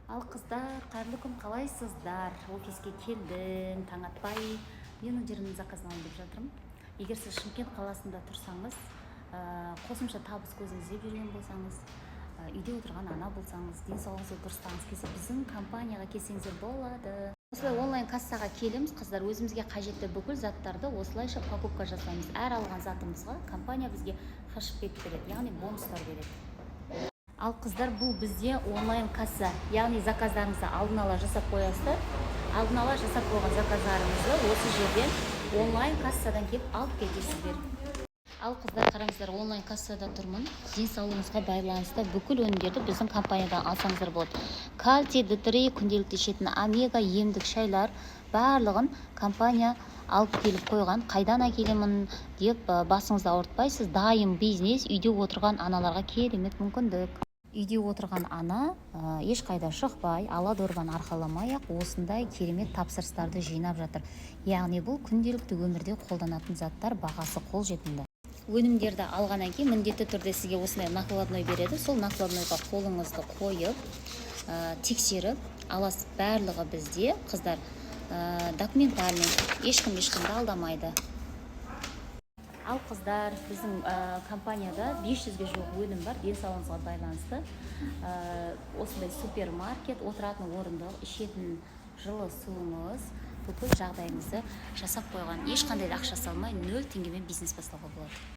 Ал, қыздар, қайырлы күн! Қалайсыздар? Офиске келдім таң атпай. Менеджерімнің заказын алайын деп жатырмын. Егер сіз Шымкент қаласында тұрсаңыз, қосымша табыс көзін іздеп жүрген болсаңыз, үйде отырған ана болсаңыз, денсаулығыңызды дұрыстағыңыз келсе, біздің компанияға келсеңіздер болады. Осылай онлайн кассаға келеміз, қыздар. Өзімізге қажетті бүкіл заттарды осылайша покупка жасаймыз. Әр алған затымызға компания бізге хэшбек береді, яғни бонустар береді. Ал, қыздар, бұл бізде онлайн касса, яғни заказдарыңызды алдын ала жасап қоясыздар. Алдын ала жасап қойған заказдарыңызды осы жерден, онлайн кассадан келіп алып кетесіздер. Ал, қыздар, қараңыздар, онлайн кассада тұрмын. Денсаулығыңызға байланысты бүкіл өнімдерді біздің компаниядан алсаңыздар болады. Кальций Д3, күнделікті ішетін омега, емдік шайлар, барлығын компания алып келіп қойған. Қайдан әкелемін деп басыңызды ауыртпайсыз. Дайын бизнес. Үйде отырған аналарға керемет мүмкіндік. Үйде отырған ана ешқайда шықпай, ала дорбаны арқаламай ақ осындай керемет тапсырыстарды жинап жатыр. Яғни бұл күнделікті өмірде қолданатын заттар, бағасы қолжетімді. Өнімдерді алғаннан кейін міндетті түрде сізге осындай накладной береді. Сол накладнойға қолыңызды қойып, тексеріп аласыз. Барлығы бізде, қыздар, документальный, ешкім ешкімді алдамайды. Ал, қыздар, біздің компанияда 500-ге жуық өнім бар денсаулығыңызға байланысты. Осындай супермаркет, отыратын орындық, ішетін жылы суыңыз, бүкіл жағдайыңызды жасап қойған. Ешқандай да ақша салмай, 0 теңгемен бизнес бастауға болады.